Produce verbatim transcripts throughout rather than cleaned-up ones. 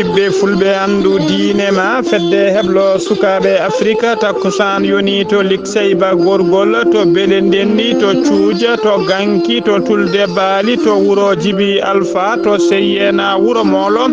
Ɓe fulɓe anndu diine ma fedde heblo sukaaɓe Afrika, takkusaan yoni to Likseyba Gorgol, to Belendendi, to Cuuja, to Ganki, to Tulde Baali, to wuro Jibi Alfa, to Seyyena wuro Moolo,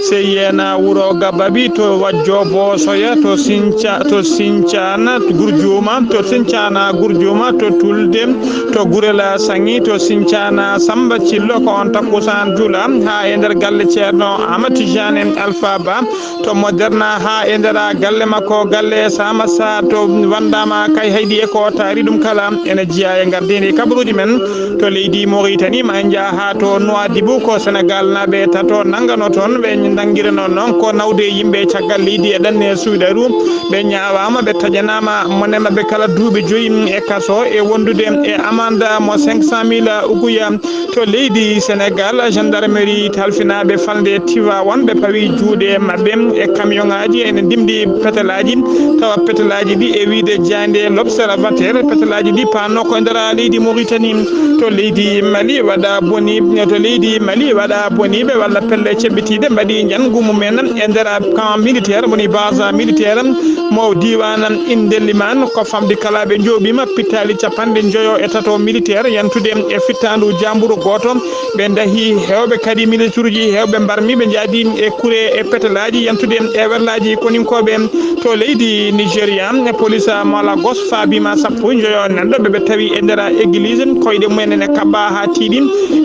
Seyyena wuro Gababi, to Wajjo Boosoya, to Sinca, to Sincana Gurjuma, to Sincana Gurjuma, to Tulde, to Gurela Sangi, to Sincana Samba Cillo, ko on takkusaan jula haa e nder galle Ceerno Ahmad Tijani Alfa Ba, to Moderna haa e nder galle makko, galle Sama Sarr, to Wandama kay haydi e ko taari ɗum kala ene jeyaa e ngardiindi kabaruuji men to leydi Mauritanie. Ma en njaa haa to Nouadhibou, ko Senegal naaɓe tato nanngano toon, ɓe nanngirano noon ko nawde yimɓe caggal leydi e ɗanne Suudaru. Ɓe ñaawaama, ɓe taƴanaama mone maɓɓe kala duuɓi joyi e kaso e wondude e amande mo cinq cent mille uguya. To leydi Senegal, gendarmerie halfinaaɓe falnde Tivaouane, ɓe pawi juuɗe maɓɓe e kamiyonŋaaji ene ndimɗi petelaaji, tawa petelaaji ɗi e wiyde jaaynde L'Observateur, petelaaji ɗi paanno ko e nder leydi Mauritanie. To leydi Mali waɗa boni, to leydi Mali waɗa boniiɓe walla pelle ceɓɓitiiɗe mbaɗi njanngu mum en e nder camp militaire, woni base militaire mo diiwaan Indeliman. Ko famɗi kala ɓe njooɓiima pittaali capanɗe njoyo e tato militaire yantude e fittaandu jaamburu gooto. Ɓe ndahi heewɓe kadi militaire uji heewɓe mbarmi ɓe njaadi e kure e petelaaji yantude e werlaaji koninkooɓe. To leydi Nigeria, police mo Lagos faabiima sappo e njoyo nanɗo ɓe ɓe tawi e nder église, koyɗe mumen ene kaɓɓa haa tiiɗi,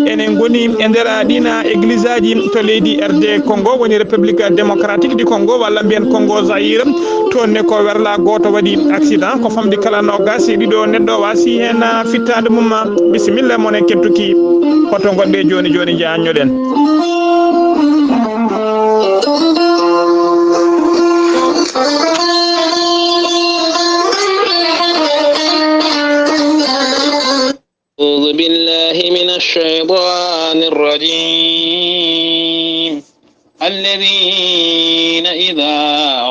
ene ngoni e nder ɗiin égliseaji. To leydi R D Congo, woni République Démocratique du Congo, walla mbiyen Congo Zaïre, toon ne ko werla gooto waɗi accident, ko famɗi kala noogaas e ɗiɗo neɗɗo waasi heen fittaandu mum. Bisimilla, monen kettuki hoto ngonɗe jooni jooni, njaanñoɗen. أعوذ بالله من الشيطان الرجيم. الذين إذا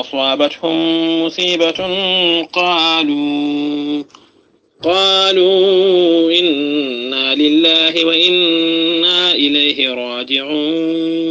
أصابتهم مصيبة قالوا، قالوا إنا لله وإنا إليه راجعون.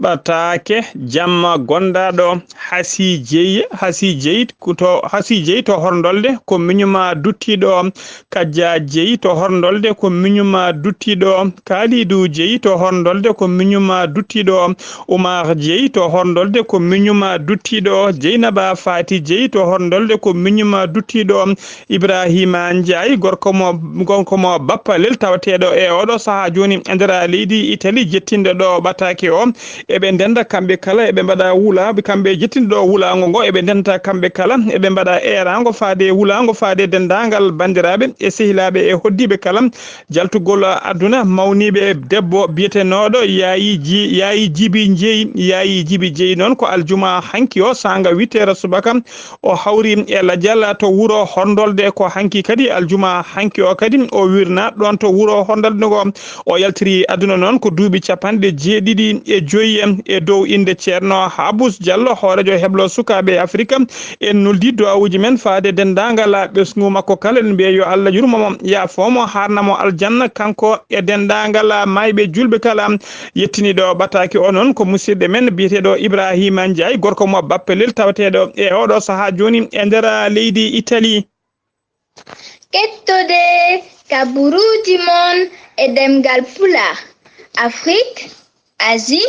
Ɓataake, jamma gondaaɗo, Hasi Jeyi, Hasi Jeyi to, Hasi Jeyi to Horndolde, ko miñuma duttiiɗo. Kajja Jeyi to Horndolde, ko miñuma duttiiɗo. Kaalidu Jeyi to Horndolde, ko miñuma duttiiɗo. Umar Jeyi to Horndolde, ko miñuma duttiiɗo. Jeynaba Faati Jeyi to Horndolde, ko miñuma duttiiɗo. Ibrahima Njaay, gorko mo, gorko mo Bappalel, tawateeɗo e oɗo sahaa jooni e nder leydi Itali, jettinɗo ɗo ɓataake o. Eɓe ndenda kamɓe kala, eɓe mbaɗa wula, kamɓe jettinɗo wulaango ngo, eɓe ndenta kamɓe kala, eɓe mbaɗa eeraango faade wulaango faade denndaangal banndiraaɓe e sehilaaɓe e hoddiiɓe kala. Jaltugol aduna mawniiɓe debbo biyetenooɗo Yaayi Ji-, Yaayi Jibi Jeyi, Yaayi Jibi Jeyi noon ko aljuma hanki o saanga huit heures subaka. O hawri e lajal to wuro Horndolde, ko hanki kadi aljuma hanki o kadi o wirna ɗoon to wuro Horndolde ngo. O yaltiri aduna noon ko duuɓi capanɗe jeeɗiɗi e joyi e dow innde Ceerno Habus Jallo, hooreejo heblo sukaaɓe Afrika. En nuldi du'aawuuji men faade denndaangal ɓesngu makko kala, en mbiya yo Allah yurmo mo, yaafoo mo, haarna mo aljanna, kanko e denndaangal maayɓe juulɓe kala. Yettiniiɗo ɓataake o noon ko musidɗo men biyeteeɗo Ibrahima Njaay, gorko mo Bappelel, tawateeɗo e oɗo sahaa jooni e nder leydi Itali. Kettode kaburuuji mon e ɗemngal Pulaar, Afrik, Asie,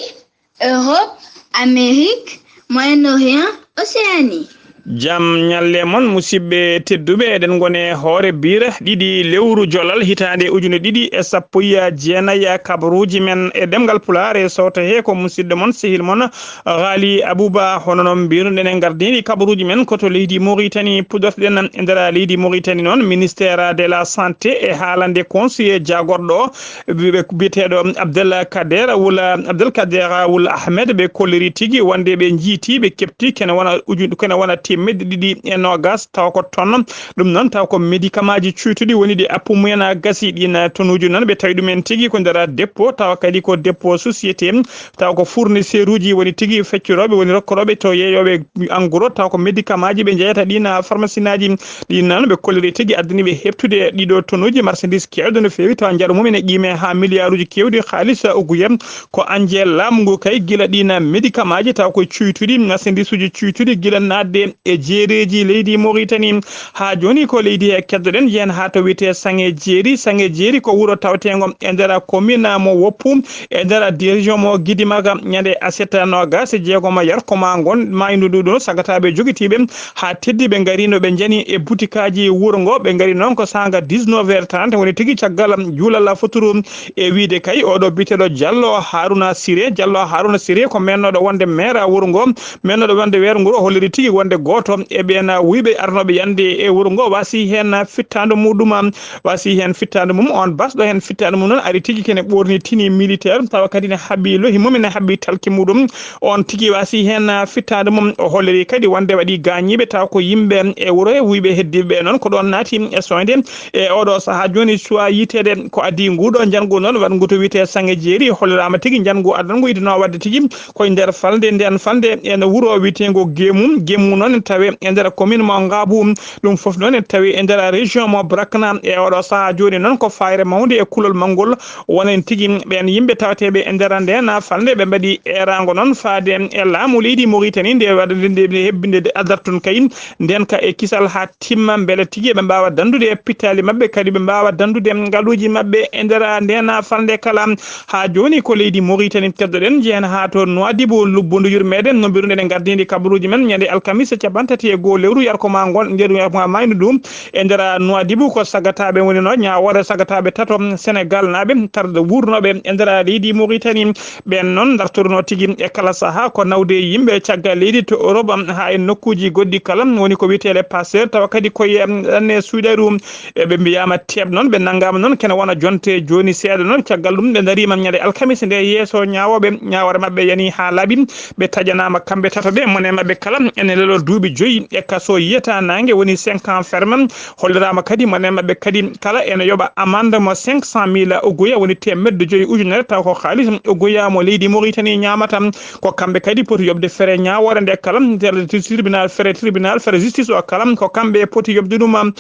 Europe, Amérique, Moyen-Orient, Océanie. Jam ñalle mon, musidɓe tedduɓe, eɗen ngoni e hoore biire ɗiɗi lewru jolal hitaande ujune ɗiɗi e sappo e jeenayi. Kabaruuji men e ɗemngal Pulaar e sowto he ko musidɗo mon, sehil mon, Ghali Abouba. Hono noon mbiruɗen, en ngardini kabaruuji men ko to leydi Mauritanie puɗɗorɗen. E nder leydi Mauritanie noon, ministère de la santé e haalande conseiller jaagorɗo ɓe biyeteeɗo Abdel Kader Wul, Abdel Kader Wul Ahmed, ɓe kolliri tigi wonde ɓe njiiti, ɓe keɓti kene wona uju-, kene wona medde ɗiɗi e noogas, tawa ko tonne. Ɗum noon, tawa ko médicament ji cuytuɗi woni ɗi appu mumen a gasi. Ɗin tonuuji noon, ɓe tawi ɗumen tigi ko nder dépôt, tawa kadi ko dépôt société, tawa ko fournisseur uji woni tigi feccorooɓe, woni rokkorooɓe to yeeyooɓe en gros, tawa ko médicament ji ɓe njeyata ɗin pharmacie aji. Ɗin noon, ɓe kolliri tigi addani ɓe heɓtude ɗiɗo tonuuji marchandise keewɗo no feewi, tawa njaru mumen e qiime haa miliyaaruuji keewɗi haalis uguye. Ko anjee laamu ngu kay, gila ɗin médicament ji taw ko cuytuɗi, marchandise uji cuytuɗi, gila naatde e jeereeji leydi Mauritanie. Haa jooni ko leydi he keddoɗen, yehen haa to wiyetee Saŋe Jeeri. Saŋe Jeeri ko wuro tawteengo e nder commune mo Woppu, e nder région mo Gidimaga. Ñande aset noogas e jeegom yarko ma ngon, maaynu ndu ɗo, sagataaɓe jogitiiɓe haa teddi ɓe ngari no ɓe njani e butikaaji wuro ngo. Ɓe ngari noon ko saanga dix-neuf heures trente, woni tigi caggal juulal foturu. E wiyde kay, oɗo biyeteeɗo Jallo Haruna Siré, Jallo Haruna Siré ko mennooɗo wonde maire wuro ngo, mennooɗo wonde maire nguro, holliri tigi wonde gooto e ɓeen wuyɓe arnooɓe yande e wuro ngo waasi heen fittaandu muɗum, waasi heen fittaandu mum. On basɗo heen fittaandu mum noon ari tigi kene ɓorni tenue militaire, tawa kadi ne haɓi lohi mum, ene haɓi talki muɗum. On tigi waasi heen fittaandu mum. O holliri kadi wonde waɗi gaañiiɓe, tawa ko yimɓe e wuro he wuyɓe heddiiɓe ɓe noon ko ɗoon naati e soñde. E oɗo sahaa jooni, suwaa yiyteede ko adii nguɗo njanngu noon waɗngu to wiyetee Saŋe Jeeri, holliraama tigi njanngu adangu idinoo waɗde tigi koye nder falnde. Ndeen falnde ene wuro wiyeteengo Gemu. Gemu noon ene tawee e nder commune mo Ngaabu. Ɗum fof noon ene tawee e nder région mo Brakna. E oɗo sahaa jooni noon ko faayre mawnde e kulol manngol. Wonen tigi ɓeen yimɓe tawateeɓe e nder ndeen falnde, ɓe mbaɗi eeraango noon faade e laamu leydi Mauritanie nde waɗa nde, nde hebbinde de adartun kay. Ndeen ka e kisal haa timma, mbele tigi ɓe mbaawa danndude e pittaali maɓɓe, kadi ɓe mbaawa danndude ngaluuji maɓɓe e nder ndeen falnde kala. Haa jooni ko leydi Mauritanie keddoɗen, njehen haa to Nouadhibou, lubbundu yurmeede, no mbiruɗen e ngardiindi kabaruuji men ñande alkamisa capanɗe tati e goo lewru yarko ma ngon, nder yarko ma maaynu ndu. E nder Nouadhibou ko sagataaɓe woni no, ñaawoore sagataaɓe tato Senegal naaɓe, tarde wuurnooɓe e nder leydi Mauritanie. Ɓeen noon ndartornoo tigi e kala sahaa ko nawde yimɓe caggal leydi to Europe, haa e nokkuuji goɗɗi kala, woni ko wiyetee les passeurs, tawa kadi koye, em, ɗanne Suuɗeru. E ɓe mbiyaama teeɓ noon, ɓe nanngaama noon, kene wona jonte jooni seeɗa noon. Caggal ɗum, ɓe ndariima ñande alkamisa nde yeeso ñaawooɓe, ñaawoore maɓɓe yani haa laaɓi. Ɓe taƴanaama kamɓe tato ɓe, mone maɓɓe kala ene leloo duuɓi joyi e kaso yiyata naange, woni cinq ans ferme. Holliraama kadi mone maɓɓe kadi kala ene yoɓa amande mo cinq cent mille uguya, woni teemedde joyi ujunere, taw ko haalis uguya mo leydi Mauritanie ñaamata. Ko kamɓe kadi poti yoɓde fere ñaawoore nde kala, nder tribunal, fere tribunal, fere justice o kala, ko kamɓe poti yoɓde ɗum.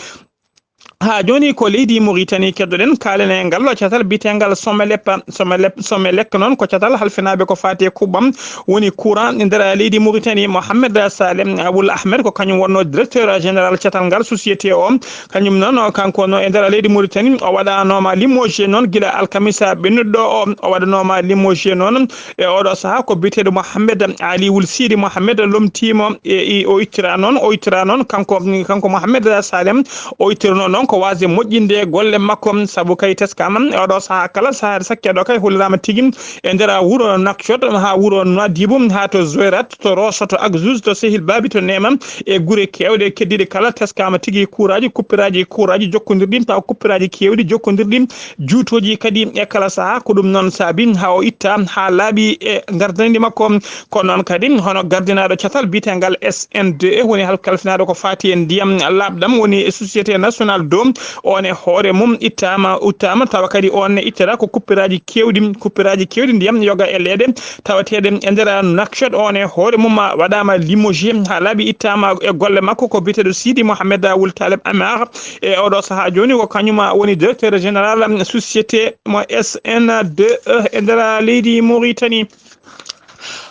Haa jooni ko leydi Mauritanie keddoɗen, kaalen e ngal ɗo catal biyeteengal Somelep. Somelep, Somelec noon ko catal halfinaaɓe ko faati e kuɓɓam, woni courant e nder leydi Mauritanie. Mohamed Salem Aboul Ahmed ko kañum wonnoo directeur général catal ngal société o. Kañum noon, o, kanko no e nder leydi Mauritanie, o waɗanooma limogé noon gila alkamisa ɓennuɗo o. O waɗanooma limogé noon e oɗo sahaa ko biyeteeɗo Mohamed Ali Wul Sidi Mohamed lomtiimo e, e o ittira noon, o ittira noon kanko, kanko Mohamed Salem, o ittirno noon ko waasde moƴƴinde golle makko, sabu kay teskaama e oɗo sahaa kala sahaa sakkeɗo kay holliraama tigi e nder wuro Nouakchott haa wuro Nouadhibou haa to Zouérate, to Rosso, to Agzouz, to Sehil Babi, to Neema e gure keewɗe keddiiɗe kala teskaama tigi kuuraaji, kuppiraaji kuuraaji jokkondirɗi, taw kuppiraaji keewɗi jokkondirɗi, juutooji kadi e kala sahaa. Ko ɗum noon saabi haa o itta haa laaɓi e ngardandi makko. Ko noon kadi hono gardinaaɗo catal biyeteengal S N D E woni hal kalfinaaɗo ko faati e ndiyam laaɓɗam woni e Société Nationale d'Eau. On e hoore mum ittaama, uttaama, tawa kadi on ne ittata ko kuppiraaji keewɗi, kuppiraaji keewɗi ndiyam yoga e leeɗe tawateeɗe e nder Nouakchott. On e hoore mum waɗaama limogé haa laaɓi, ittaama e golle makko ko biyeteeɗo Sidi Mohamed Wul Taleb Amar. E oɗo sahaa jooni ko kañum woni directeur général société mo S N D E e nder leydi Mauritanie.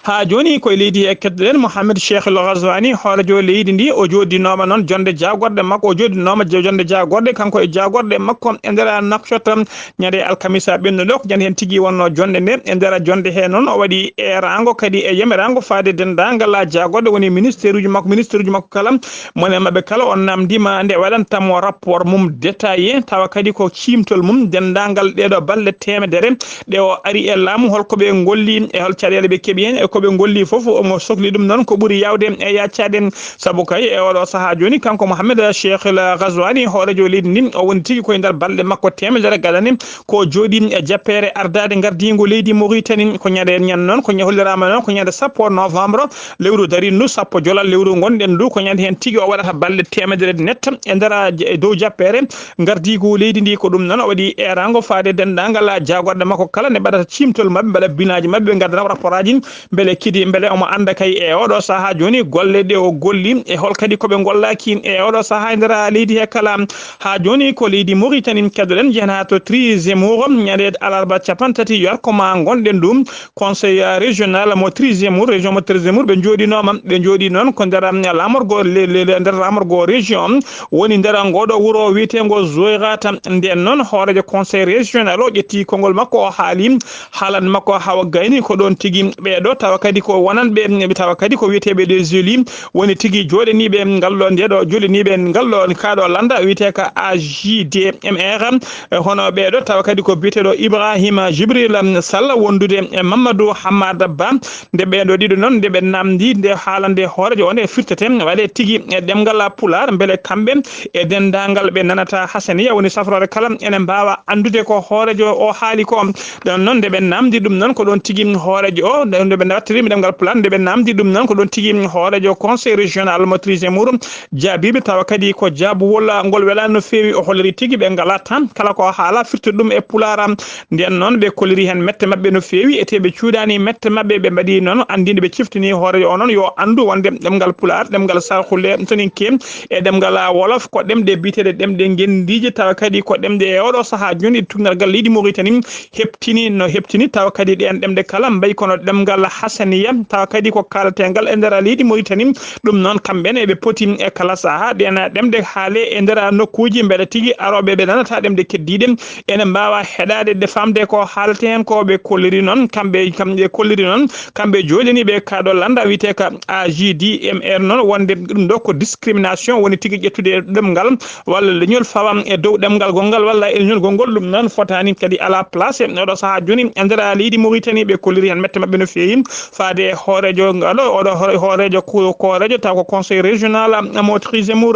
Haa jooni ko e leydi he keddoɗen Mohamed Cheikh El Ghazouani, hoorejo leydi ndi, o jooɗinooma noon jonde jaagorɗe makko, o jooɗinooma jo-, jonde jaagorɗe, kanko e jaagorɗe makko e nder Nouakchott. Ñande alkamisa ɓennuɗo, ko ñande heen tigi wonnoo jonde nde. E nder jonde he noon, o waɗi eeraango kadi e yamiraango faade denndaangal jaagorɗe, woni ministère uji makko, ministère uji makko kala. Mone maɓɓe kala, o namndiima nde waɗanta mo rapport mum détaillé, tawa kadi ko ciimtol mum denndaangal ɗeeɗo balɗe teemedere ɗe o ari e laamu, holko ɓe ngolli, e hol caɗeele ɓe keɓi heen, e ko ɓe ngolli fof omo sokli ɗum noon ko ɓuri yawde e yaccaade. Sabu kay e oɗo sahaa jooni kanko Mohamed Cheikh El Ghazouani, hoorejo leydi ndin, o woni tigi koye nder balɗe makko teemedere gadane ko jooɗi e jappeere ardaade ngardiingu leydi Mauritanie. Ko ñande ñande noon ko ña- holliraama noon ko ñande sappo novembre lewru darindu sappo jolal lewru ngonɗen ndu, ko ñande heen tigi o waɗata balɗe teemedere net e nder a- e dow jappeere ngardiigu leydi ndi. Ko ɗum noon o waɗi eeraango faade denndaangal jaagorɗe makko kala ne mbaɗata ciimtol maɓɓe, mbaɗa binaaji maɓɓe, ɓe ngaddana rapportaaji mbele kidi mbele omo annda kay e oɗo sahaa jooni golle ɗe o golli e hol kadi ko ɓe ngollaaki e oɗo sahaa e nder leydi he kala. Haa jooni ko leydi Mauritanie keddoɗen, jehen haa to Tri Zemmour ñande alarba capanɗe tati yooɓata ko ma ngonɗen ɗum conseil régional mo Tri Zemmour, région mo Tri Zemmour. Ɓe njooɗinooma, ɓe njooɗi noon ko nder laamorgo le- le- le- nder laamorgo région woni nder ngoɗo wuro wiyeteengo Zoirata. Nden noon hooreejo conseil régional o ƴetti konngol makko o haali haalan makko hawa gayni ko ɗoon tigi ɓeeɗo tawa kadi ko wonanɓe tawa kadi ko wiyeteeɓe des élus woni tigi jooɗaniiɓe ngal ɗo ndeɗo jooɗaniiɓe ngal ɗo kaaɗo lannda wiyetee ko A J D M R. E hono ɓeeɗo tawa kadi ko biyeteeɗo Ibrahima Jibril Sall wondude e Mamadou Hamada Ba. Nde ɓeeɗo ɗiɗo noon nde ɓe namdi nde haalande hooreejo o nde firtete waɗe tigi e ɗemngal pulaar mbele kamɓe e denndaangal ɓe nanata Hasaniya woni safroore kala ene mbaawa anndude ko hooreejo o haali ko. Ɗon noon nde ɓe namdi ɗum noon ko ɗoon tigi hooreejo o nde ɓe wattirimi ɗemngal pulaar nde ɓe namdi ɗum noon ko ɗoon tigi hooreejo conseil régional mo Tri Zemmour jaabiiɓe tawa kadi ko jaabuwol ngol welaani no feewi o holliri tigi ɓe ngalaa tan kala ko haala firti ɗum e pulaar. Nden noon ɓe kolliri heen mette maɓɓe no feewi ete ɓe cuuɗaani mette maɓɓe ɓe mbaɗi noon anndinde ɓe ciftini hooreejo o noon yo anndu wonde ɗemngal pulaar ɗemngal sarxulle soninke e ɗemngal wolof ko ɗemɗe biyeteeɗe ɗemɗe ngenndiije tawa kadi ko ɗemɗe e oɗo sahaa jooni tugnargal leydi Mauritanie heɓtini no heɓtini tawa kadi ɗeen ɗemɗe kala mbayi kono ɗemngal hasaniya tawa kadi ko kaalateengal e nder leydi Mauritanie. Ɗum noon kamɓe ne eɓe poti e kala sahaa ɗeen ɗemɗe haale e nder nokkuuji mbele tigi arooɓe ɓe nanata ɗemɗe keddiiɗe ene mbaawa heɗaade ɗe faamde ko haalata heen ko ɓe kolliri noon kamɓe kamɓe kolliri noon kamɓe jooɗaniiɓe kaaɗo lannda wiyetee ko A J D M R noon wonde ɗum ɗo ko discrimination woni tigi ƴettude ɗemngal walla leñol fawa e dow ɗemngal gonngal walla e leñol gonngol ɗum noon fotaani kadi alaa place e oɗo sahaa jooni e nder leydi Mauritanie ɓe kolliri heen mette maɓɓe no feewi faade e hooreejo ngal oɗo hoore- hooreejo ko- hooreejo taw ko conseil régional mo Tri Zemmour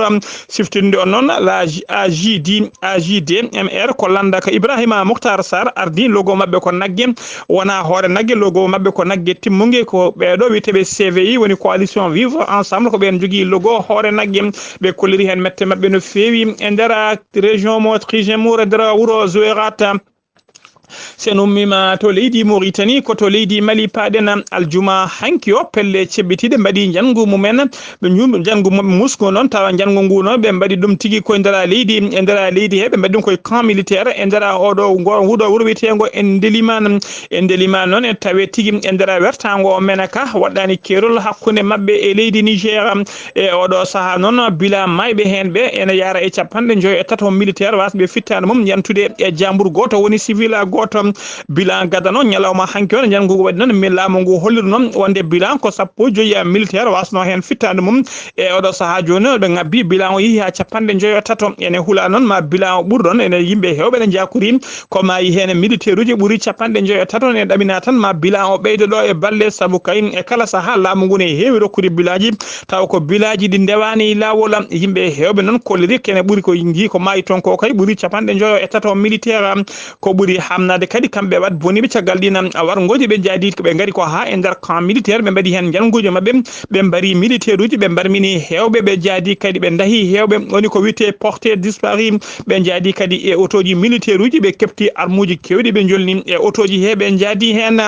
siftinde on noon la A J D A J D M R ko lannda ko Ibrahima Mouhtar Sarr ardi logo maɓɓe ko nagge wona hoore nagge logo maɓɓe ko nagge timmunge ko ɓeeɗo wiyeteeɓe C V I woni coalition vivre ensemble ko ɓeen njogii logo hoore nagge ɓe kolliri heen mette maɓɓe no feewi e nder région mo Tri Zemmour e nder wuro Zouérate. Sen ummiima to leydi Mauritanie ko to leydi Mali paaɗen aljuma hanki o pelle ceɓɓitiiɗe mbaɗi njanngu mumen ɓe njum njanngu mumen musgo noon tawa njanngu ngu noon ɓe mbaɗi ɗum tigi koye ndera leydi e ndera leydi he ɓe mbaɗi ɗum koye camp militaire e ndera oɗo ngo huɗo wuro wiyeteengo e Ndeliman e Ndeliman noon e tawe tigi e ndera wertaango o mena ka waɗɗaani keerol hakkunde maɓɓe e leydi Niger. E oɗo sahaa noon bilan mayɓe heen ɓe ene yaara e capanɗe njoyo e tato militaire wasɓe fittaandu mum yantude e jaambur gooto woni civil gooto. Bilan gadano ñalawma hanki on njanngu ngu waɗi noon mi laamu ngu holliru noon wonde bilan ko sappo joyi militaire wasno heen fittaandu mum. E oɗo sahaa jooni noon ɓe ngabbi bilan o yehi haa capanɗe njoyo e tato ene hula noon ma bilan o ɓuri ɗon ene yimɓe heewɓe ne njakori ko maayi heen militaire uji ɓuri capanɗe njoyo e tato ne ɗamina tan ma bilan o ɓeydo ɗo e balle sabu kay e kala sahaa laamu ngu ne heewi rokkude bilaji taw ko bilaji ɗi ndewaani laawol yimɓe heewɓe noon kolliri kene ɓuri ko ngi ko maayi toon ko kay ɓuri capanɗe njoyo e tato militaire ko ɓuri hamnade kadi kamɓe wat boniɓe caggal ɗin warngoji ɓe jaadi ɓe ngari ko haa e nder camp militaire ɓe mbaɗi heen njannguji maɓɓe ɓe mbari militaire uji ɓe mbarmini heewɓe ɓe jaadi kadi ɓe ndahi heewɓe woni ko wiyetee porté disparu ɓe jaadi kadi e otoji militaire uji ɓe kepti armuji kewɗi ɓe jolni e otoji he ɓe jaadi heen.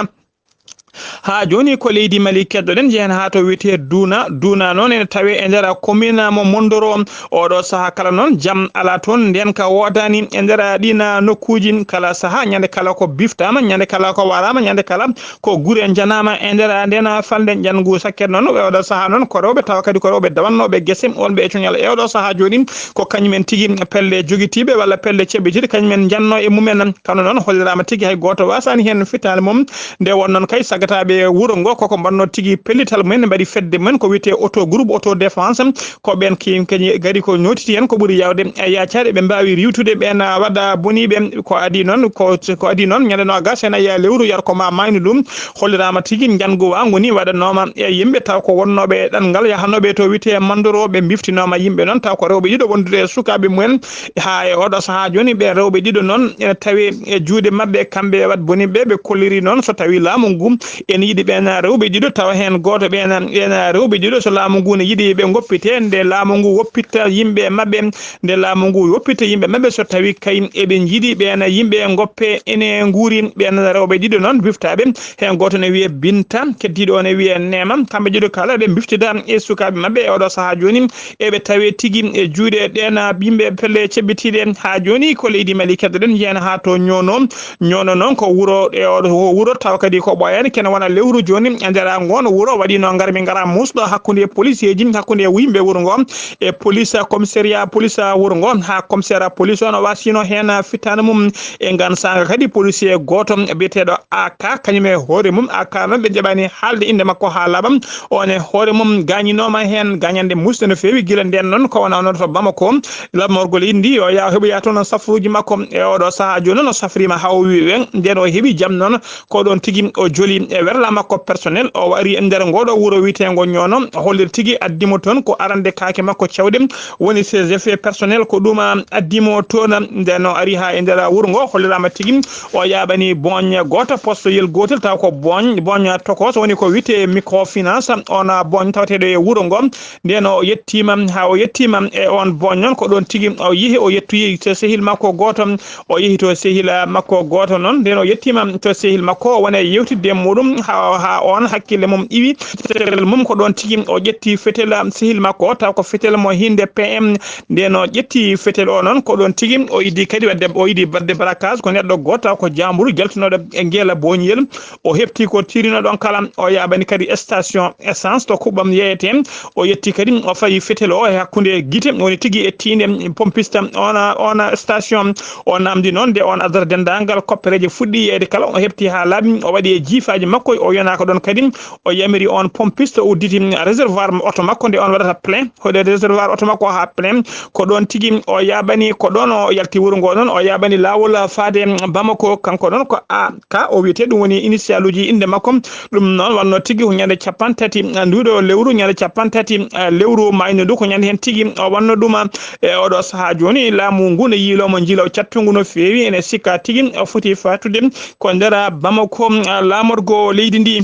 Haa jooni ko leydi Mali keddoɗen njehen haa to wiyetee Duuna. Duuna noon ene tawee e nder commune mo Mondoro. Oɗo sahaa kala noon jam alaa toon, ndeenka woodaani e nder ɗiin nokkuuji. Kala sahaa, ñande kala ko biftaama, ñande kala ko waraama, ñande kala ko gure njanaama e nder ndeen falnde njanngu. Sakkee noon e oɗo sahaa noon ko rewɓe tawa kadi ko rewɓe dawannooɓe gese, wonɓe e coñal e oɗo sahaa jooni ko kañumen tigi pelle jogitiiɓe walla pelle ceɓɓitiiɗe kañumen njannoo e mumen. Kono noon holliraama tigi hay gooto waasaani heen fittaandu mum. Nde won noon kay saga artaaɓe wuro ngo, koko mbanno tigi pellital mumen, mbaɗi fedde mumen ko wiyetee auto groupe auto défense. Ko ɓeen ki-, kañi gari ko ñootiti heen ko ɓuri yaawde e yaacaade, ɓe mbaawi riiwtude ɓeen, a, waɗa boniiɓe. Ko adii noon, ko, ko adii noon, ñande noogas heen, a yiya lewru yar ko ma maaynu ɗum, holliraama tigi njanngu waangu ni waɗanooma e yimɓe taw ko wonnooɓe e ɗanngal yahanooɓe to wiyetee Mandoro, ɓe mbiftinooma yimɓe noon taw ko rewɓe ɗiɗo wondude e sukaaɓe mumen. Haa e oɗo sahaa jooni, ɓe rewɓe ɗiɗo noon ene tawi e juuɗe maɓɓe, kamɓe e waɗ boniiɓe. Ɓe kolliri noon so tawi laamu ngu ene yiɗi ɓeen rewɓe ɗiɗo, tawa heen gooto ɓeen, ɓeen rewɓe ɗiɗo, so laamu ngu ne yiɗi ɓe ngoppite, nde laamu ngu woppitta yimɓe maɓɓe, nde laamu ngu woppitta yimɓe maɓɓe, so tawi kay eɓe njiɗi ɓeen yimɓe ngoppe ene nguuri. Ɓeen rewɓe ɗiɗo noon biftaaɓe, heen gooto ne wiyee Binta, keddiiɗo o ne wiyee Neema. Kamɓe ɗiɗo kala ɓe mbiftida e sukaaɓe maɓɓe e oɗo sahaa jooni. Eɓe tawe tigi e juuɗe ɗeen yimɓe pelle ceɓɓitiiɗe. Haa jooni ko leydi Mali keddoɗen, njeyen haa to Ñoono. Ñoono noon ko wuro, e oɗo wuro tawa kadi ko ɓooyaani, kene wona lewru jooni. E nder ngoon wuro waɗiino ngar mi ngara muusɗo hakkunde policeeji, hakkunde yimɓe wuro ngo e police, commissariat police wuro ngo. Haa commissariat police o no wasino heen fittaandu mum. E ngaan saanga kadi policier gooto biyeteeɗo A K, kañum e hoore mum, A K noon ɓe njaɓaani haalde innde makko haa laaɓa. On e hoore mum gaañinooma heen gaañannde muusɗe no feewi. Gila ndeen noon ko wona noon to Bamako, laamorgo leydi ndi yo yaa heɓoya toon safruuji makko. E oɗo sahaa jooni noon o safriima haa o wi weŋ. Ndeen o heɓi jam noon, ko ɗoon tigi o joli e werla makko personnel. O wari e nder ngooɗo wuro wiyeteengo Ñoono, o holliri tigi addi mo toon ko arande kaake makko cewɗe, woni ses effets personnels, ko ɗum, a, addi mo toon. Ndeen o ari haa e nder wuro ngo, holliraama tigi o yaaɓani booñ gooto, postoyel gootel, taw ko booñ, booñ tokos, woni ko wiyetee microfinance, on booñ tawateeɗo e wuro ngo. Ndeen o yettiima, haa o yettiima e on booñ noon, ko ɗoon tigi o yehi, o yettoyi to sehil makko gooto, o yehi to sehil, a, makko gooto noon. Ndeen o yettiima to sehil makko, o woni e yewtidde e muɗum, haa, haa on hakkille mum iwi. Fetel mum ko ɗoon tigi o ƴetti fetel, a, sehil makko o, taw ko fetel mo hinnde P M. Ndeen o ƴetti fetel o noon, ko ɗoon tigi o iddi kadi waɗde, o iddi waɗde braquage, ko neɗɗo gooto taw ko jaamburu jaltunooɗo e ngeela booñiyel. O heɓti ko tirinoo ɗoon kala, o yaaɓani kadi station essence to kuɓɓam yeeyetee. O yetti kadi, o fayi fetel o e hakkunde gite, woni tigi e tiinde pompiste on, on station. O namdi noon nde on adata denndaangal koppereeje fuɗɗi yeeyde kala, o heɓti haa laaɓi, o waɗi e jiifaaji makko, o yonaaka ɗoon kadi, o yamiri on pompiste o udditi réservoir oto makko nde on waɗata plein, hoɗe réservoir oto makko haa plein. Ko ɗoon tigi o yaaɓani, ko ɗoon o yalti wuro ngo noon, o yaaɓani laawol faade Bamako, kanko noon ko A K o wiyetee, ɗum woni initialuuji innde makko. Ɗum noon wonno tigi ko ñande capanɗe tati, ah, nduuɗo lewru, ñande capanɗe tati, ah, lewru maayno ndu, ko ñande heen tigi o wonno ɗum, ah, e oɗo sahaa jooni. Laamu ngu ne yiiloo mo njiilaw cattungu no feewi, ene sikka tigi o foti faatude ko nder Bamako, ah, laamorgo leydi ndi.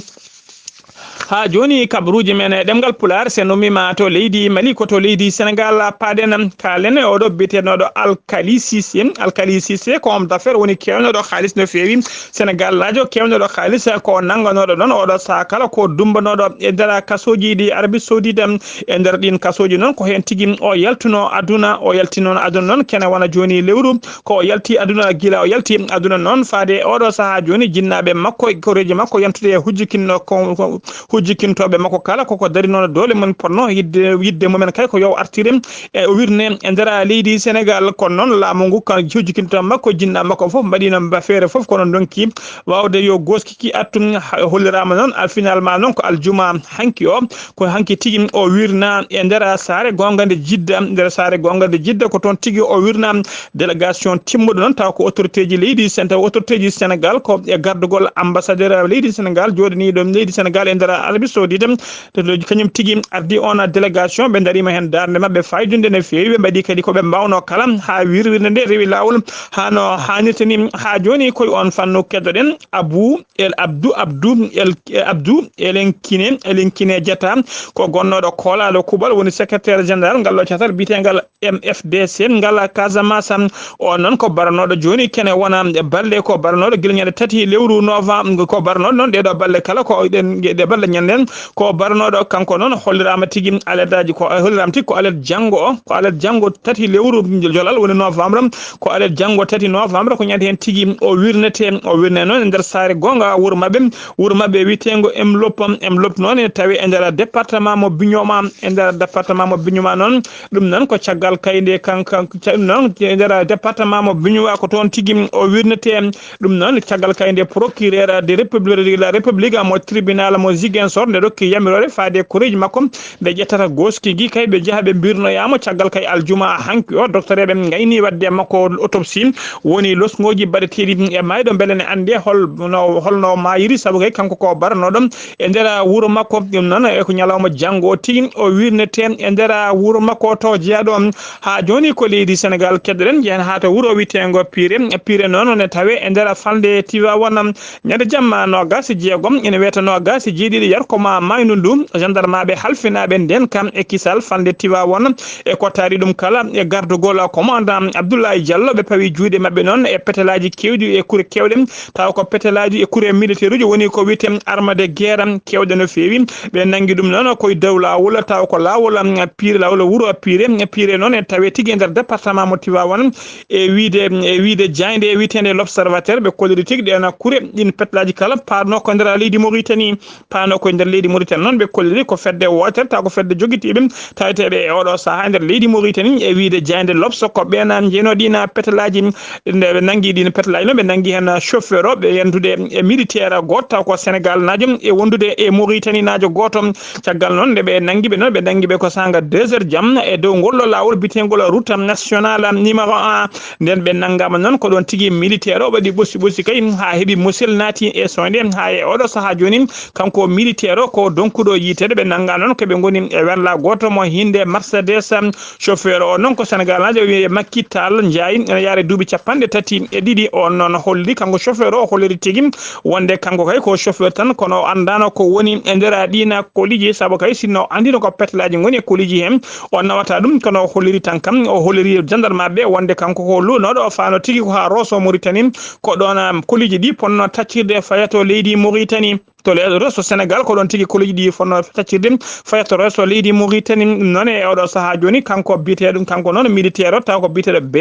Haa jooni kabaruuji men e ɗemngal Pulaar, so en ummiima to leydi Mali, ko to leydi Senegaal paaɗen, kaalen e oɗo biyeteeɗo Alkali Cissé. Alkali Cissé ko homme d'affaires, woni keewnooɗo haalis no feewi. Senegaalnaajo keewnooɗo haalis, ko nannganooɗo ɗoon oɗo sahaa kala ko dummbanooɗo e nder kasooji ɗi Arabie Saoudite. E nder ɗiin kasooji noon, ko heen tigi o yaltunoo aduna, o yalti noon aduna noon, kene wona jooni lewru, ko o yalti aduna, gila o yalti aduna noon, faade e oɗo sahaa jooni, jinnaaɓe makko e koreeji makko yantude e hujjikinno ko, ko hujjikintooɓe makko kala, koko darinoo doole mum potnoo yidde, yidde mumen kay ko yo o artire e o wirne e nder leydi Senegaal. Kono noon laamu ngu, ka hujjikintooɓe makko, jinnaaɓe makko fof mbaɗiino mba feere fof, kono ndonki waawde yo gooskiki attu. Ha-, holliraama noon, al-, finalement noon ko aljuma hanki o, ko hanki tigi o wirna e nder saare goonga nde Jidda, nder saare goonga nde Jidda, ko toon tigi o wirna délégation timmuɗo noon, taw ko autorité ji leydi Sen-, taw autorité ji Senegaal ko e gardugol ambassadeur leydi Senegaal jooɗaniiɗo leydi Senegaal e nder Arabie Saoudite. To, to kañum tigi ardi on délégation, ɓe ndariima heen darnde maɓɓe faaydunde no feewi, ɓe mbaɗi kadi ko ɓe mbaawnoo kala haa wirwirnde nde rewi laawol, haa no haanirta ni. Haa jooni koye on fannu keddoɗen Abou El Abdou, Abdou El, Abdou Elenkine, Elenkine Diatta, ko gonnooɗo koolaaɗo kuuɓal, woni secrétaire général ngal ɗo catal biyeteengal M F D C ngal Casamance. O noon ko baranooɗo jooni, kene wona balɗe ko baranooɗo gila ñande tati lewru novembre, ko baranooɗo noon ɗeeɗo balɗe kala ko ɗen, ɗe balɗe Nden ko barnooɗo, kanko noon holliraama tigi alertaaji, ko holliraama tigi ko alerte janngo o, ko alerte janngo tati lewru jolal woni novembre, ko alerte janngo tati novembre, ko ñande heen tigi o wirnete, o wirne noon e nder saare goonga wuro maɓɓe, wuro maɓɓe wiyeteengo Emlop, Emlop noon ene tawee e nder département mo Bignona, e nder département mo Bignona noon, ɗum noon ko caggal kayde kan-, kan-, ca-, ɗum noon e nder département mo Bignona ko toon tigi o wirnete. Ɗum noon, caggal kayde procureur de république, la république mo tribunal mo Ziguinchor nde rokki yamiroore faade koreeji makko nde ƴettata gooski gi kay ɓe njaha ɓe mbirnoyaamo caggal kay aljuma hanki o. Docteur eɓe ngayni wadde makko autopsie woni losngooji baɗeteeɗi e maayɗo mbele ne annde hol no, holno maayiri sabu kay kanko ko baranoɗo e nder wuro makko. Ɗum noon e ko ñalawma janngo o tigi o wirnete e nder wuro makko to jeyaɗo. Haa jooni ko leydi Senegal keddoɗen, njehen haa to wuro wiyeteengo Pire. Pire noon ne tawee e nder falnde Tivaouane. Ñande jamma noogaas e jeegom, ene wiyata noogaas e jeeɗiɗi yarko ma maaynu ndu, gendarmaaɓe halfinaaɓe ndeen kam e kisal falnde Tivaouane e kottaari ɗum kala e gardugol commandant Abdoulaye Diallo, ɓe pawi juuɗe maɓɓe noon e petelaaji keewɗi e kure keewɗe, tawa ko petelaaji e kure militaire uji woni ko wiyetee arme de guerre keewɗe no feewi. Ɓe nanngi ɗum noon koye dow laawol, tawa ko laawol, um, Pire, laawol wuro Pire. Pire noon e tawee tigi e nder département mo Tivaouane. E wiyde, e wiyde jaaynde e wiyeteende L'Observateur, ɓe kolliri tigi ɗeen kure, ɗiin petelaaji kala paanoo ko nder leydi Mauritanie, paanoo ko nder leydi Mauritanie. Noon ɓe kolliri ko fedde wootere, tawa ko fedde jogitiiɓe taweteeɓe e oɗo sahaa nder leydi Mauritanie. E wiyde jaaynde L'Obs, ko ɓeen njeynoo ɗiin petelaaji, nde ɓe nanngi ɗiin petelaaji noon, ɓe nanngi heen chauffeur o, ɓe yendude e militaire gooto, taw ko Senegal naajo, e wondude e Mauritanie naajo gooto. Caggal noon, nde ɓe nanngi ɓe noon, ɓe nanngi ɓe ko saanga deux heures jam e dow ngol ɗo laawol biyeteengol route nationale numéro un. Nden ɓe nanngaama noon, ko ɗoon tigi militaire o waɗi ɓosi ɓosi kay, haa heɓi musel naati e soynde, haa e oɗo sahaa jooni, kanko militaire o ko donkuɗo yiiteede. Ɓe nannga noon ko ɓe ngoni e werla gooto mo hinnde Mercedes. Chauffeur o noon ko Senegal naajo, wiyee Makki Tall Njaay, ene yaare duuɓi capanɗe tati e ɗiɗi. On noon holli, kanko chauffeur o, o holliri tigi wonde kanko kay ko chauffeur tan, kono o anndaano ko woni e nder ɗiina koliji, sabu kay sinno o anndino ko petelaaji ngoni e koliji heen, o nawata ɗum, kono o holliri tan kam, o holliri gendarme ɓe wonde kanko ko luunooɗo, o faano tigi ko haa Rosso Mauritanie, ko ɗoon, um, koliji ɗi ponno taccirde faya to leydi Mauritanie. To le-, resto Senegal, ko ɗoon tigi koliji ɗi fonno taccirde, faya to resto leydi Mauritanie. Ɗum noon e oɗo sahaa jooni, kanko biyeteeɗo, kanko noon militaire o, taw ko biyeteeɗo B,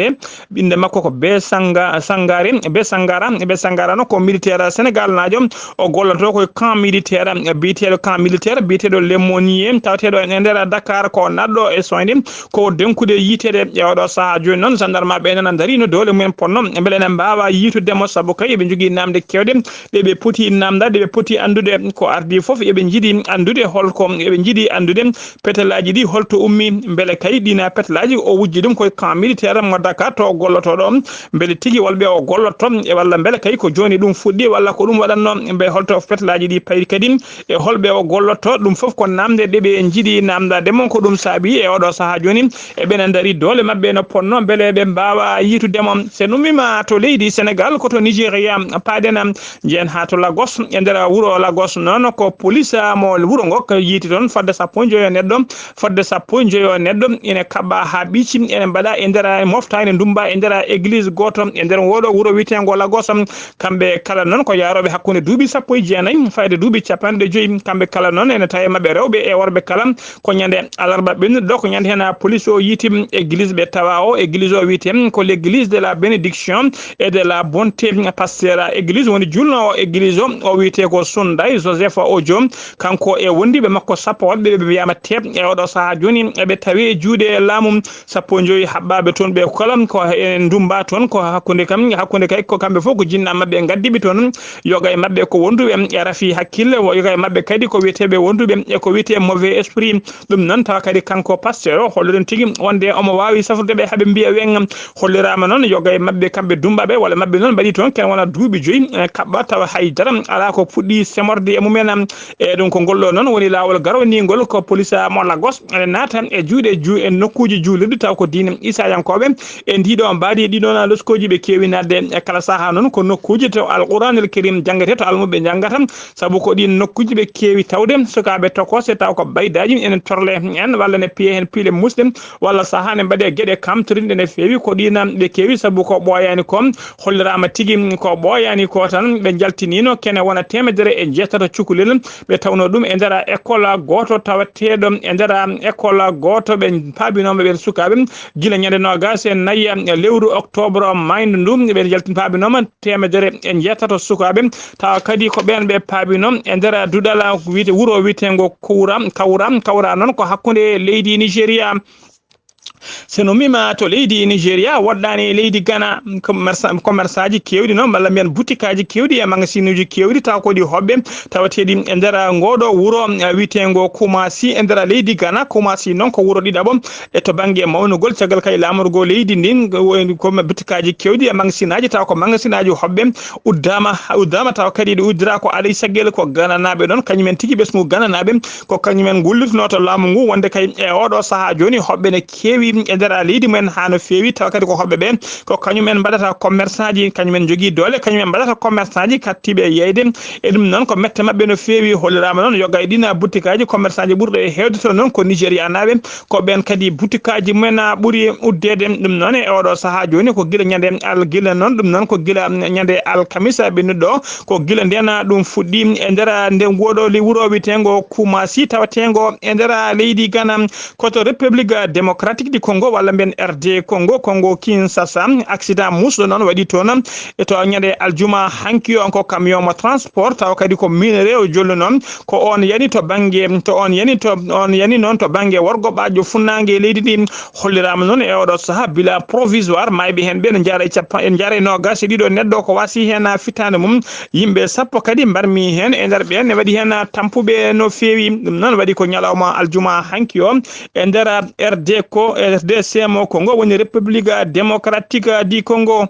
innde makko ko B Sanga-, Sangare, B Sangara, B Sangara noon ko militaire Senegal naajo, o golloto ko e camp militaire, biyeteeɗo camp militaire, biyeteeɗo Lemonier, taweteeɗo e nder Dakar, ko naɗɗo e soynde, ko denkude yiiteede e oɗo sahaa jooni noon, gendarme ɓe nana ndarino doole mumen ponno, mbele ene mbaawa yiitude mo, sabu kay eɓe njogii namde keewɗe, ɗe ɓe poti namdaade, ɗe ɓe poti anndude. Ko ardii fof, eɓe njiɗi anndude holko, eɓe njiɗi anndude petelaaji ɗi holto ummi, mbele kay ɗiina petelaaji o wujji ɗum koye camp militaire mo Dakar to o gollotoo ɗo, mbele tigi wonɓe o gollotoo, e walla mbele kay ko jooni ɗum fuɗɗi, walla ko ɗum waɗatnoo, mbe holto petelaaji ɗi payi kadi, e holɓe o gollotoo. Ɗum fof ko namde ɗe ɓe njiɗi namdaade mo, ko ɗum saabi e oɗo sahaa jooni eɓena ndari doole maɓɓe no ponno, mbele ɓe mbaawa yiitude mo. So en ummiima to leydi Senegal, ko to Nigeria paaɗen, njehen haa to Lagos. E nder wuro Lagos noon, ko police mo wuro ngo ko yiiti toon fodde sappo e njoyo neɗɗo, fodde sappo e njoyo neɗɗo ene kaɓɓa haa ɓiici, ene mbaɗa e nder mofta, ene ndummba e nder église gooto e nder wooɗo wuro wiyeteengo Lagos. Kamɓe kala noon ko yaarooɓe hakkunde duuɓi sappo e jeenayi fayde duuɓi capanɗe joyi. Kamɓe kala noon ene tawi maɓɓe rewɓe e worɓe kala. Ko ñande alarba ɓennuɗo ɗo, ko ñande heen police o yiiti église ɓe tawa o. Église o wiyetee ko l'église de la bénédiction et de la bonté. Pasteur église woni julnoowo église o, o wiyetee ko Sunday Joseph Ojo. Kanko e wondiiɓe makko sappo waɗɓe ɓe mbiyaama teeɓ e oɗo sahaa jooni, eɓe tawi e juuɗe laamu. Sappo e joyi haɓɓaaɓe toon ɓe kala ko e ndummba toon, ko hakkunde kam, hakkunde kay ko kamɓe fof ko jinna maɓɓe ngaddiiɓe toon. Yoga e maɓɓe ko wonduɓe e rafi hakkille, wo-, yoga e maɓɓe kadi ko wiyeteeɓe wonduɓe e ko wiyetee mauvais esprit. Ɗum noon tawa kadi kanko pasteur o holliren tigi wonde omo waawi safrude ɓe haa ɓe mbiya weŋ. Holliraama noon yoga e maɓɓe kamɓe dummbaaɓe walla maɓɓe noon mbaɗi toon ken wona duuɓi joyi, e kaɓɓa tawa hay dara alaa ko fuɗɗi semorde e mumen. E ɗum ko ngol ɗo noon woni laawol garwaniingol ko police mo Lagos ene naata e juuɗe ju-, e nokkuuji juulirɗi taw ko diine Isayankooɓe. E ndiɗo mbaadi ɗiɗo na loskooji ɓe keewi naatde e kala sahaa noon ko nokkuuji to Alquranil Kerim janngete to almuɓe njanngata. Sabu ko ɗiin nokkuuji ɓe keewi tawde sukaaɓe tokoose taw ko baydaaji ene torle heen walla ne piye heen piile musɗe walla sahaa ne mbaɗe geɗe kamtorinɗe ne feewi ko ɗiin ɓe keewi sabu ko ɓooyaani ko holliraama tigi ko ɓooyaani ko tan ɓe njaltiniino kene wona teemedere e jeetato cukalel. Ɓe tawno ɗum e nder école gooto tawateeɗo e nder école gooto. Ɓe paabinooma ɓeen sukaaɓe gila ñande noogaas e nayi lewru octobre mayndo ndu. Ɓe jaltin paabinooma teemedere e jeetato sukaaɓe, tawa kadi ko ɓeen ɓe paabino e nder duɗal wiyte wuro wiyteengo Kowra, Kawra. Kawra noon ko hakkunde leydi Nigeria. So no mima to leydi Nigeria, woɗɗaani e leydi Ghana, commerça-, commerçaji keewɗi noon, walla mbiyen butikaaji keewɗi e magasinuuji keewɗi, tawa ko ɗi hoɓɓe tawateeɗi e nder ngooɗo wuro, eh, wiyteengo Kumasi e nder leydi Ghana. Kumasi noon ko wuro ɗiɗaɓo e to bannge mawnugol, caggal kay laamorgo leydi ndin, ko butikaaji keewɗi e magasinaaji, tawa ko magasinaaji hoɓɓe uddaama, uddaama, tawa kadi ɗi uddira ko alay saggel ko gananaaɓe ɗon, kañumen tigi ɓesngu gananaaɓe, ko kañumen ngullitnoo to laamu ngu, wonde kay e oɗo sahaa jooni hoɓɓe ne keewi e nder leydi mumen haa no feewi, tawa kadi ko hoɓɓe ɓe ko kañumen mbaɗata commerçant ji, kañumen njogii doole, kañumen mbaɗata commerçant ji kattiiɓe e yeyde. E ɗum noon ko mette maɓɓe no feewi, holliraama noon yoga e ɗiin butikaaji commerçant ji ɓurɗo e heewde to noon ko Nigérianaaɓe, ko ɓeen kadi butikaaji mumen ɓuri uddeede. Ɗum noon e oɗo sahaa jooni ko gila ñande al-, gila noon, ɗum noon ko gila ñande alkamisa ɓennuɗo, ko gila ndeen ɗum fuɗɗi e nder nde ngooɗo li wuro wiyteengo Kumasi tawateengo e nder leydi Ghana, koto République Démocratique du Congo walla mbiyen R D Congo, Congo Kinshasa. Accident muusɗo noon waɗi toon e to ñande aljuma hanki o, ko camion mo transport, tawa kadi ko minerai o jolluno. Ko on yani to bannge, to on yani to, on yani noon to bannge worgo ɓaajo funnaange leydi ndi. Holliraama noon e oɗo sahaa bilan provisoire, maayɓe heen ɓe no njaara e cappan-, e njaara e noogaas e ɗiɗo neɗɗo ko waasi heen fitaande mum. Yimɓe sappo kadi mbarmi heen, e nder ɓeen ne waɗi heen tampuɓe no feewi. Ɗum noon waɗi ko ñalawma aljuma hanki o e nder R D ko, R D C mo Congo woni République Démocratique du Congo.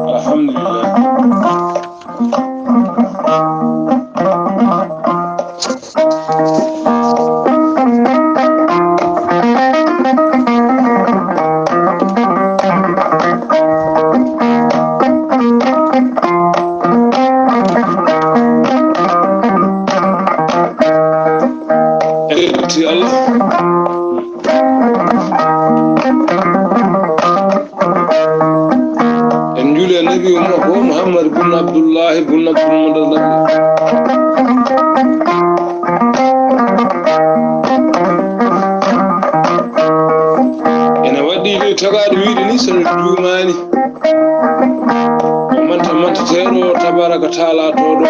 Alhamdulillah. En njuuli e Nabi Umar ko Muhammad bun Abdullahi bun Abdul Muttalib. Ene waɗɗii ley tagaaɗo wiyde ni, so mi juumaani, manta manta teeɗo tabaraka taala to ɗo.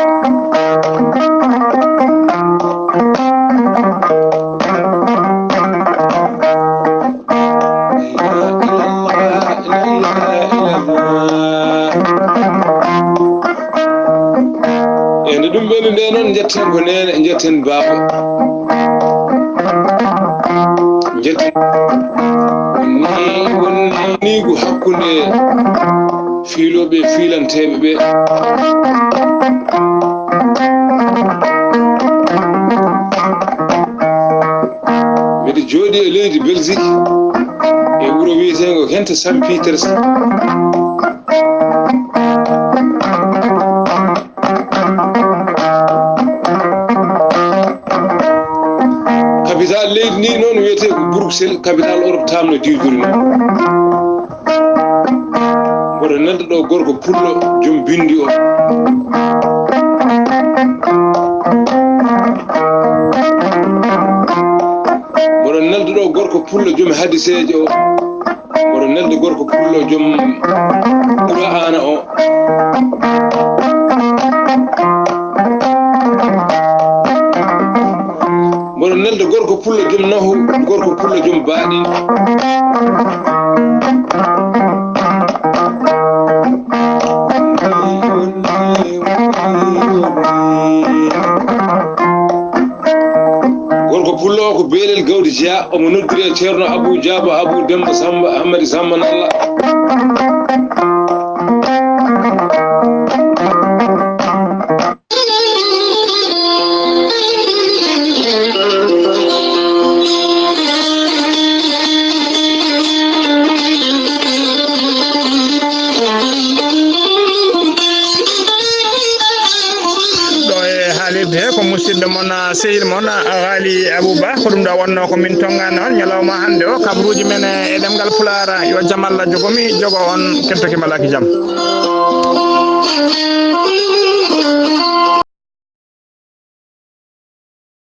E nde ɗum ɓeni nde noon, njetten ko neene, njetten baaba. Njetten. Wonni, wonni niigu hakkunde fiilooɓe e fiilanteeɓe ɓe. Miɗo jooɗii e leydi Belgique, e wuro wiyeteengo Ghent Saint-Pieters. Capital leydi ndi noon wiyetee ko Bruxelles, capital Europe tamno diwduri noon. Mboɗo nelda ɗo gorko pullo joom binndi o. Mboɗo nelda ɗo gorko pullo joom hadiseejo o. Mboɗo nelda gorko pullo joom Qur'aana o. Mboɗo nelda gorko pullo joom nahu, gorko pullo joom baaɗi. Gorko pullo o ko beelel gawdi Dia, omo noddiri e Ceerno Abuu Jaaba, Abuu Demmba Sammba, Hammadi Sammba Nalla. Ɗo e haalirde he ko musidɗo mon, ah, sehil mon, ah, Ghali Abou Ba. Ko ɗum ɗo wonno ko min tonngani on ñalawma hannde o. Kabaruuji men e ɗemngal Pulaar, yo jam Allah jogo mi, jogo on, kettaki malaki jam.